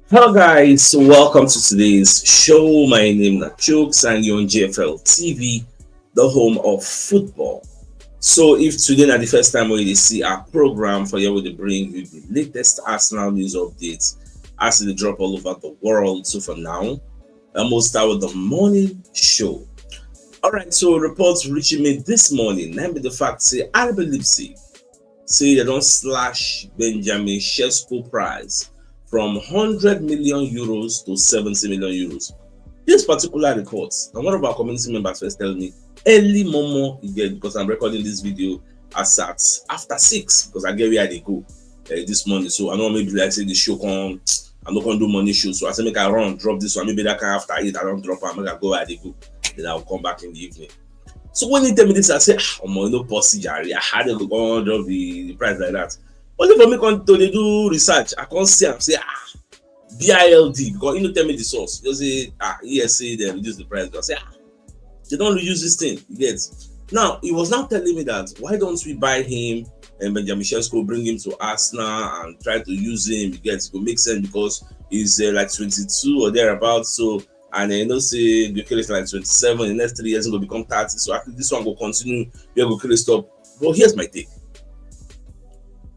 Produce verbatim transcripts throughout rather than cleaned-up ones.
Hello guys, welcome to today's show. My name is Chooks and you're on G F L T V, the home of football. So if today na the first time wey you dey see our program, for here we dey bring you the latest Arsenal news updates as e dey drop all over the world. So for now, I must start with the morning show. All right, so reports reaching me this morning, na be the fact say R B Leipzig say they don slash Benjamin Sesko price from hundred million euros to seventy million euros. This particular report, na one of our community members first tell me early momo again, because I'm recording this video as at after six, because I get where I dey go uh, this morning. So I know maybe like say the show come, I no come do morning show. So I say make I run, drop this one. Maybe that kind after eight, I don drop am, make I go where I dey go. Then I'll come back in the evening. So when he tell me this, I say, ah, omo, e no possible, jare. I had to go come drop the, the price like that. Only for me come to dey do research, I come see am say, ah, B I L D, because he no tell me the source. He just say, ah, E S A, they reduce the price. I say, ah, they don reduce this thing, you get. Now, he was now telling me that why don't we buy him and Benjamin Sesko, bring him to Arsenal and try to use him, you get, it go make sense because he's uh, like twenty-two or thereabouts. So, and uh, you know say Gyökeres is like twenty-seven, the next three years he go become thirty. So I think this one go continue where Gyökeres stop. But here's my take.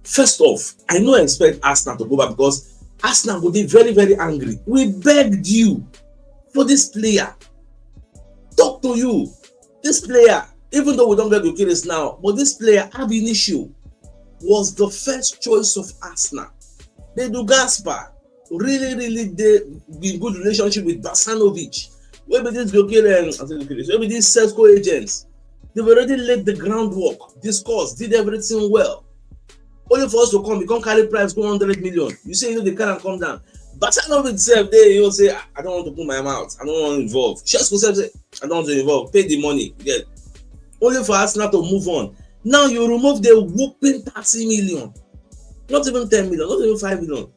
First off, I no expect Arsenal to go back because Arsenal go dey very, very angry. We begged you for this player. Talk to you. This player, even though we don get Gyökeres now, but this player, Ab Initio, was the first choice of Arsenal. They do Gaspar really, really dey in good relationship with Basanovic. Wey be this Gyökeres, um, I say Gyökeres, wey be this Sesko agents. They've already laid the groundwork, discussed, did everything well. Only for us to come, we come carry price go hundred million. You say you know the car and come down. Basanovic sef dey, you say, "Ah, I don't want to put my mouth. I don't want to involve." Sesko sef say, "I don't want to involve. Pay the money." You get. Only for Arsenal to move on. Now you remove the whopping thirty million. Not even ten million, not even five million.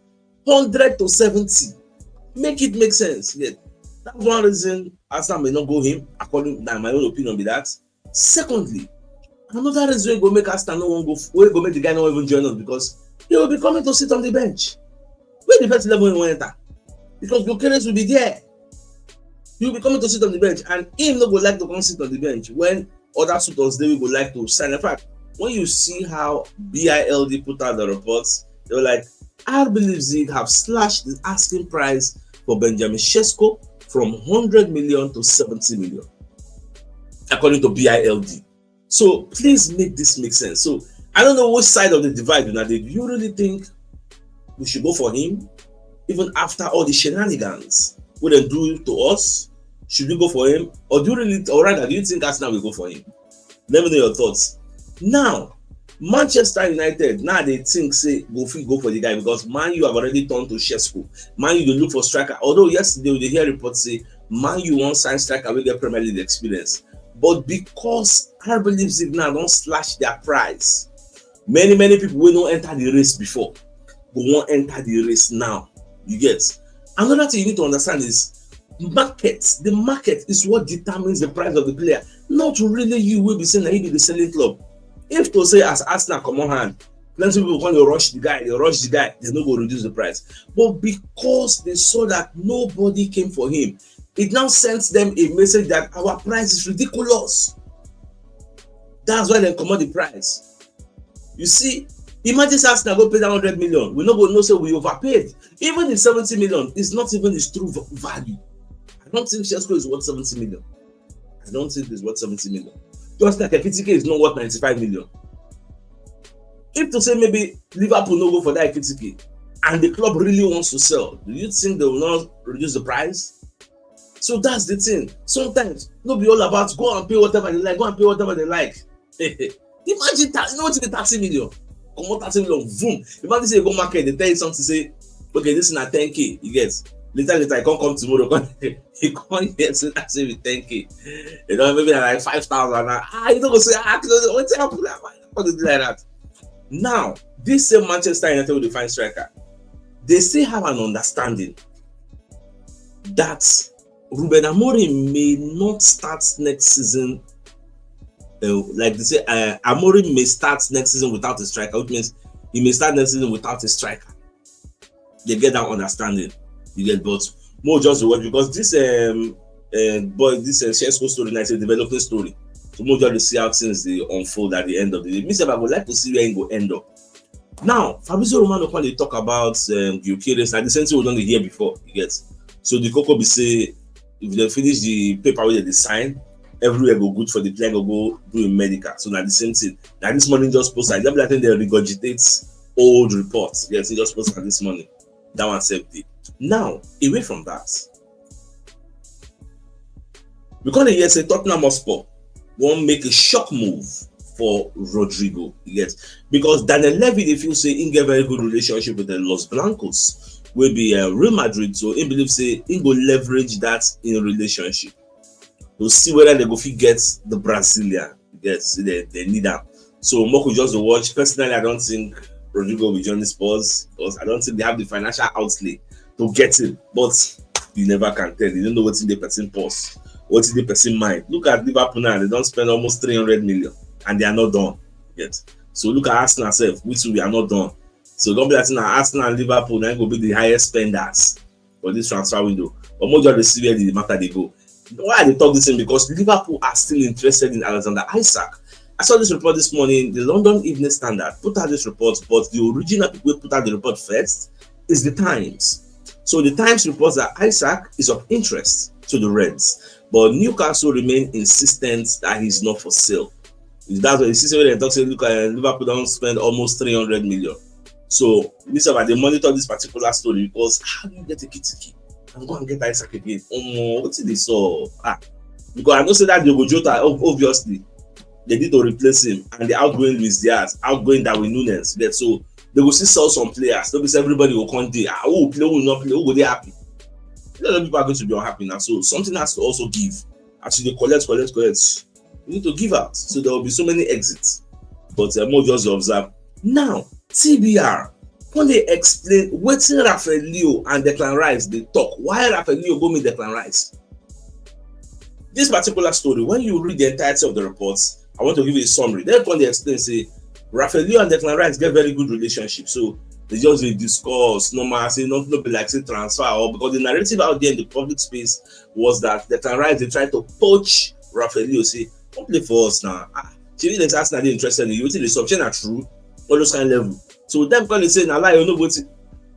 Hundred to seventy. Make it make sense. Yet that's one reason Arsenal may not go him, according to my own opinion, be that. Secondly, another reason wey go make Arsenal no wan go, wey go make the guy no even join us, because he will be coming to sit on the bench. Where the first eleven wey wan enter? Because Gyökeres will be there. He will be coming to sit on the bench, and him no go like to come sit on the bench when other suitors dey wey go like to sign. In fact, when you see how B I L D put out the reports, they were like, "R B Leipzig have slashed the asking price for Benjamin Sesko from hundred million to seventy million," according to B I L D. So please make this make sense. So I don't know which side of the divide una dey. Do you really think we should go for him, even after all the shenanigans wey dem do to us? Should we go for him, or do you really, or rather, do you think Arsenal will go for him? Let me know your thoughts. Now, Manchester United now dey think say go fit go for the guy because Man U have already turned to Sesko. Man U dey look for striker. Although yesterday we dey hear reports say Man U wan sign striker wey get Premier League experience, but because R B Leipzig now don slash their price, many, many people wey no enter the race before go wan enter the race now. You get. Another thing you need to understand is market. The market is what determines the price of the player, not really you wey be say na you be the selling club. If to say as Arsenal comot hand, plenty people come dey rush the guy, dey rush the guy, they no go reduce the price. But because they saw that nobody came for him, it now sends them a message that our price is ridiculous. That's why they comot the price. You see, imagine say Arsenal go pay that hundred million. We no go know say we overpaid. Even the seventy million is not even his true v-, value. I don't think Sesko is worth seventy million. I don't think he's worth seventy million. Just like Ekitike is not worth ninety-five million. If to say maybe Liverpool no go for that Ekitike and the club really wants to sell, do you think they will not reduce the price? So that's the thing. Sometimes no be all about go and pay whatever they like, go and pay whatever they like. Imagine that, you know what, thirty million. Comot thirty million, boom. Imagine say you go market, they tell you something, say, okay, this is not ten K, you get. Later, later, you can't come tomorrow, come, you come here, so that's it with ten K. You know, maybe like five thousand. Ah, you don't go say, ah, wetin happen? How do you do like that? Now, this same Manchester United will find striker. They still have an understanding that Ruben Amorim may not start next season. Uh, like they say, uh, Amorim may start next season without a striker, which means he may start next season without a striker. They get that understanding. You get, but more just the word, because this um uh, boy this uh, Sesko story now is a developing story. So more just to see how things they unfold at the end of the day. Me sef, I would like to see where it go end up. Now, Fabrizio Romano come dey talk about um, Gyökeres. Now the same thing we don dey hear before. You get, so the koko be say if they finish the paper wey they dey sign, everywhere go good for the player, go go do a medical. So now the same thing. Now this morning just post, I just like they regurgitate old reports. Yes, he just posted this morning. That one sef dey. Now, away from that, we come dey hear say Tottenham Hotspur wan make a shock move for Rodrygo. Yes, because Daniel Levy dey feel say he get very good relationship with the Los Blancos, wey be uh, Real Madrid, so he believe say he go leverage that in relationship to see whether they go fit get the Brazilian. Yes, they, they need am. So Moko just to watch. Personally, I don't think Rodrygo will join the Spurs because I don't think they have the financial outlay to get him. But you never can tell. You don't know what's in the person purse, what's in the person mind. Look at Liverpool now. They don't spend almost three hundred million and they are not done yet. So look at Arsenal sef, which we are not done. So don't be that now. Arsenal and Liverpool now go be the highest spenders for this transfer window. But more just to see where the matter they go. Why I dey talk this thing? Because Liverpool are still interested in Alexander Isak. I saw this report this morning. The London Evening Standard put out this report, but the original people wey put out the report first is the Times. So the Times reports that Isak is of interest to the Reds, but Newcastle remain insistent that he's not for sale. That's why you see say when they talk say, look, uh, Liverpool don't spend almost three hundred million. So this about they monitor this particular story because how do you get a kitiki and go and get Isak again? Oh, what's this? So ah, because I know say that Diogo Jota, ob- obviously they need to replace him, and the outgoing Luis Diaz, outgoing Darwin Nunez. But so they will still sell some players. Don't be say everybody will come there. Ah, who will play, who will not play, who will they happy? A lot of people are going to be unhappy now. So something has to also give. As you dey collect, collect, collect, you need to give out. So there will be so many exits. But uh, more just observe. Now, T B R, when they explain wetin Rafael Leo and Declan Rice dey talk, why Rafael Leo go meet Declan Rice? This particular story, when you read the entirety of the reports, I want to give you a summary. Then when they explain, say, Rafael Leo and Declan Rice get very good relationship. So they just dey discuss, normal, say, not, not be like say transfer, or because the narrative out there in the public space was that Declan Rice they try to poach Rafael Leo, say, come play for us now. Ah, Chief, they ask now they interested in you. Wetin dey sup? Shey na true? All those kind of level. So them come dey say, na lie, you know what?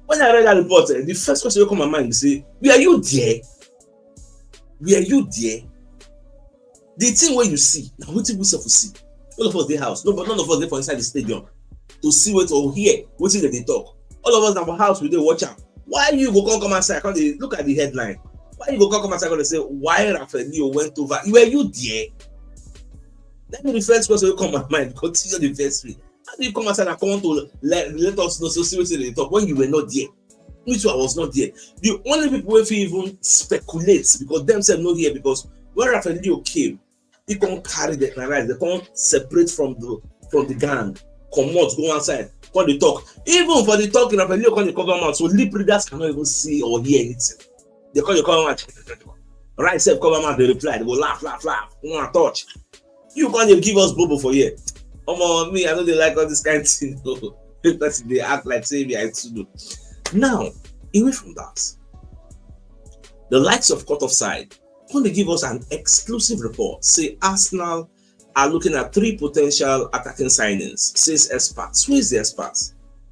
When I read that report, eh, the first question wey come my mind be say, were you there? Were you there? The thing wey you see, na wetin we sef see. All of us dey house, no, but none of us dey for inside the stadium to see wetin or hear wetin dem dey talk. All of us na for house, we dey watch am. Why you go come come outside, come dey look at the headline? Why you go come come outside, come dey say, why Rafael Leo went over? Were you there? That be the first question wey come my mind. Continue the first way. How do you come outside and come to let, let us know, so see wetin dem dey talk when you were not there? Me too, I was not there. The only people wey fit even speculate, because dem sef no hear, because when Rafael Leo came, he come carry Declan Rice, they come separate from the from the gang, comot go one side, come dey talk. Even for the talking, Rafael Leo come dey cover mouth, so lip readers cannot even see or hear anything. They come dey cover mouth. Rice sef cover mouth, they reply, they go laugh, laugh, laugh, one touch. You come dey give us bobo for here. Omo, me, I no dey like all this kind thing. Person dey act like say me I too know. Now, away from that, the likes of Cut Offside come dey give us an exclusive report say Arsenal are looking at three potential attacking signings, says experts. Who is the expert?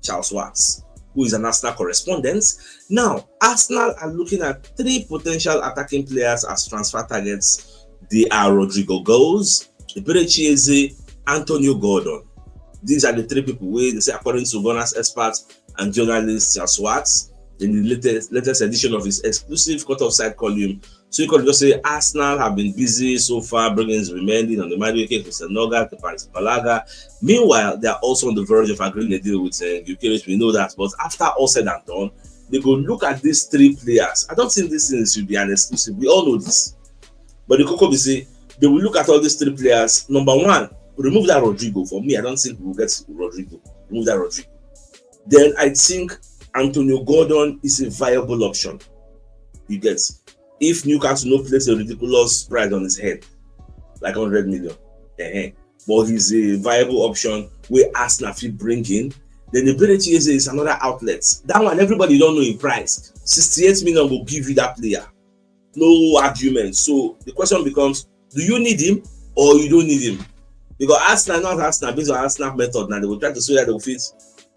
Charles Watts, who is an Arsenal correspondent. Now, Arsenal are looking at three potential attacking players as transfer targets. They are Rodrigo Goes, Eberechi Eze, Antonio Gordon. These are the three people wey they say, according to Gunners experts and journalist Charles Watts, in the latest latest edition of his exclusive Cut Offside column. So he could just say Arsenal have been busy so far bringing Zubimendi, Madueke, Christian Nogga, Kepa Arrizabalaga. Meanwhile, they are also on the verge of agreeing a deal with uh, Gyökeres. We know that. But after all said and done, they go look at these three players. I don't think this thing should be an exclusive. We all know this. But the koko be say, they will look at all these three players. Number one, remove that Rodrigo. For me, I don't think we will get Rodrigo. Remove that Rodrigo. Then I think Antonio Gordon is a viable option. You get, if Newcastle no place a ridiculous price on his head, like hundred million, eh, but he's a viable option wey Arsenal fit bring in. Then the Bere Chieze is another outlet. That one, everybody don't know in price. Sixty-eight million will give you that player. No argument. So the question becomes, do you need him or you don't need him? Because Arsenal, not Arsenal, based on Arsenal method, now they will try to say that they will fit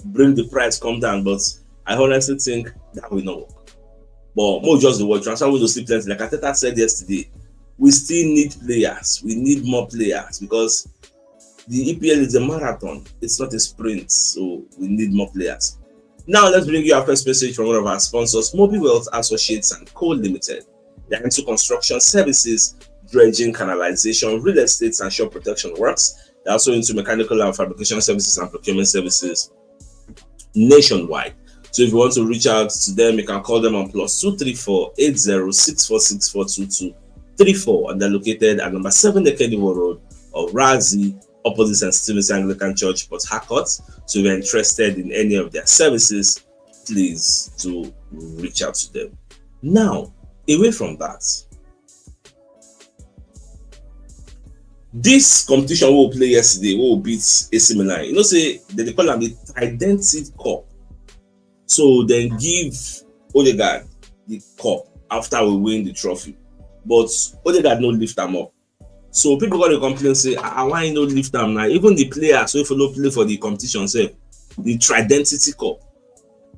bring the price come down, but I honestly think that will not work. But more just the word transfer window still plenty. Like Arteta said yesterday, we still need players. We need more players because the E P L is a marathon. It's not a sprint. So we need more players. Now let's bring you our first message from one of our sponsors, Mobile Wealth Associates and Co Limited. They're into construction services, dredging, canalization, real estate, and shore protection works. They're also into mechanical and fabrication services and procurement services nationwide. So if you want to reach out to them, you can call them on plus two three four eight zero six four six four two two three four, and they're located at number seven Ekediwo Road, Orazi, opposite St. Stephen's Anglican Church, Port Harcourt. So if you're interested in any of their services, please do reach out to them. Now, away from that, this competition we play yesterday, we beat A C Milan. You know, say they dey call am the Tridentity Cup. So then give Odegaard the cup after we win the trophy. But Odegaard no lift am up. So people gonna complain say, ah, why you no lift am now? Even the players wey follow play for the competition sef, the Tridentity Cup.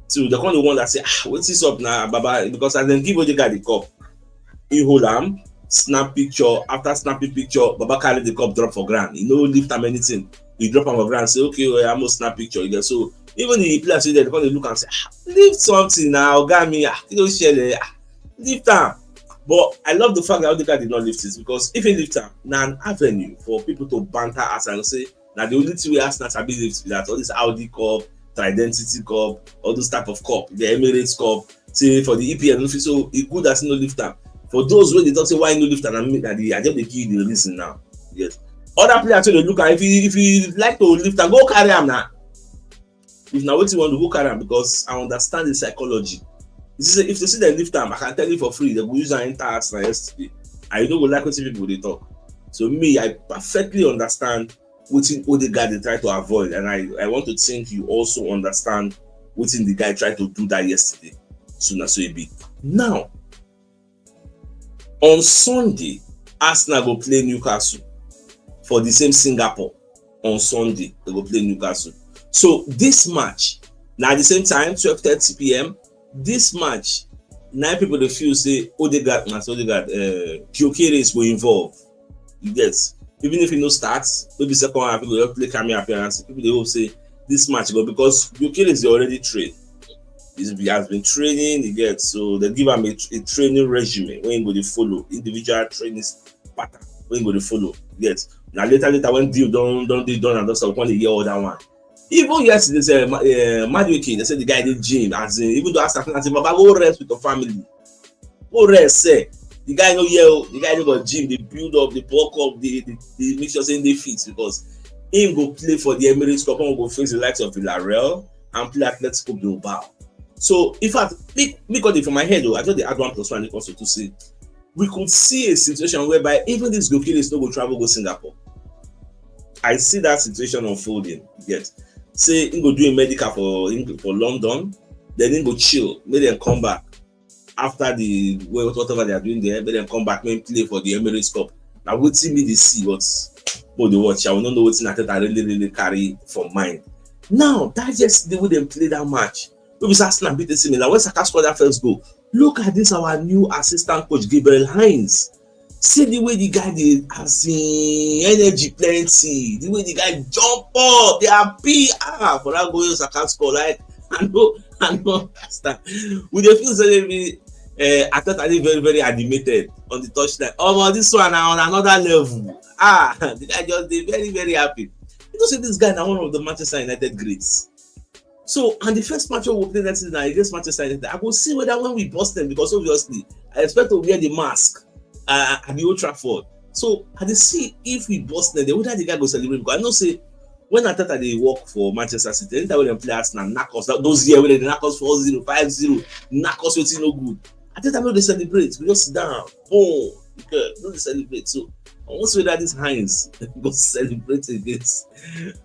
So they come dey wonder say, ah, wetin sup na, Baba? Because as dem give Odegaard the cup, he hold am, snap picture. After snapping picture, Baba carry the cup, drop for ground. He no lift am anything. He drop am for ground, say, okay, well, I must snap picture again. So even the players wey dey come dey look am say, ah, lift something na, oga mi, ah, kí ló ṣẹlẹ̀? Ah, lift am. But I love the fact that Odegaard did not lift it, because if he lift am, na an avenue for people to banter us and say, na the only thing wey Arsenal sabi lift be that, all this Audi Cup, Tridentity Cup, all those type of cup, the Emirates Cup. Say for the E P L, no fit, so e good as he no lift am. For those wey dey talk say why he no lift am, I mean, na the, I just dey give you the reason now. Yes. Other players wey dey look am, if you, if you like to lift am, go carry am na. If na wetin you want to, go carry am, because I understand the psychology. You see, if you see dem lift am, I can tell you for free, dem go use am enter Arsenal yesterday. I no go like wetin people dey talk. So me, I perfectly understand wetin Odegaard dey try to avoid, and I, I want to think you also understand wetin the guy try to do that yesterday. So na so e be. Now, on Sunday, Arsenal go play Newcastle for the same Singapore. On Sunday, they go play Newcastle. So this match, na at the same time, twelve thirty p m, this match, na people dey feel say Odegaard, na Odegaard, uh, Gyökeres go involve. You get? Even if he no start, maybe second half, he go just play cameo appearance. People dey hope say this match go, because Gyökeres dey already train. He has been training, you get? So they give am a, a training regime wey he go dey follow, individual training pattern wey he go dey follow, you get? Na later, later when deal don, don dey done and don start, we come dey hear other one. Even yesterday, say, Ma-, eh, Madueke, they say the guy dey gym, as in, even though Arsenal fans say, "Baba, go rest with your family. Go rest, sir." The guy no hear o. The guy dey for gym, dey build up, dey bulk up, dey, dey, dey make sure say he dey fit, because him go play for the Emirates Cup, him go face the likes of Villarreal and play Atletico Bilbao. So, in fact, me, me got it for my head o. I just dey add one plus one equals to two, say we could see a situation whereby even this Gyökeres no go travel go Singapore. I see that situation unfolding. You get? Say he go do a medical for Eng-, for London, then he go chill, make dem come back after the, wha-, whatever they are doing there, make dem come back, make him play for the Emirates Cup. Na wetin me dey see, but we dey watch, I no know wetin Arteta really, really carry for mind. Now, that yesterday wey dem play that match, wey be say Arsenal beat A C Milan, when Saka score that first goal, look at this our new assistant coach, Gabriel Heinz. See the way the guy dey, as in, energy plenty. The way the guy jump up, dey happy. Ah, for that goal Saka score, like, I no, I no understand. We dey feel say maybe, eh, Arteta dey very, very animated on the touchline. Omo, this one na on another level. Ah, the guy just dey very, very happy. You know say this guy na one of the Manchester United greats. So, and the first match we go play next season na against Manchester United. I go see whether when we burst them, because obviously I expect to wear the mask, uh, at the Old Trafford. So I dey see if we burst them, then whether the guy go celebrate. Because I know say when Arteta dey work for Manchester City, anytime wey dem play Arsenal, knack us. That, those years wey dem knack us four zero, five zero, knack us wetin no good. Arteta no dey celebrate. We just sit down, boom. Good, no dey celebrate. So I wan say that this Heinz go celebrate against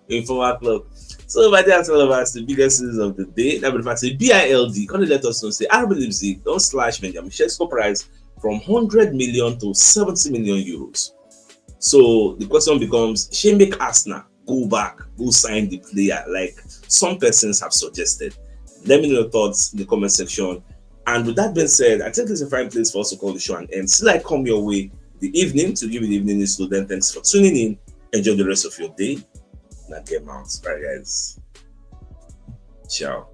im former club. So my dear, all of us, the biggest news of the day. That be the fact say B I L D come dey let us know say R B Leipzig don slash Benjamin Sesko price from hundred million to seventy million euros. So the question becomes, shey make Arsenal go back, go sign the player like some persons have suggested? Let me know your thoughts in the comment section. And with that being said, I think it's a fine place for us to call the show an end. Still, I come your way the evening to give you the evening news. So then, thanks for tuning in. Enjoy the rest of your day. Now get out. Bye, guys. Ciao.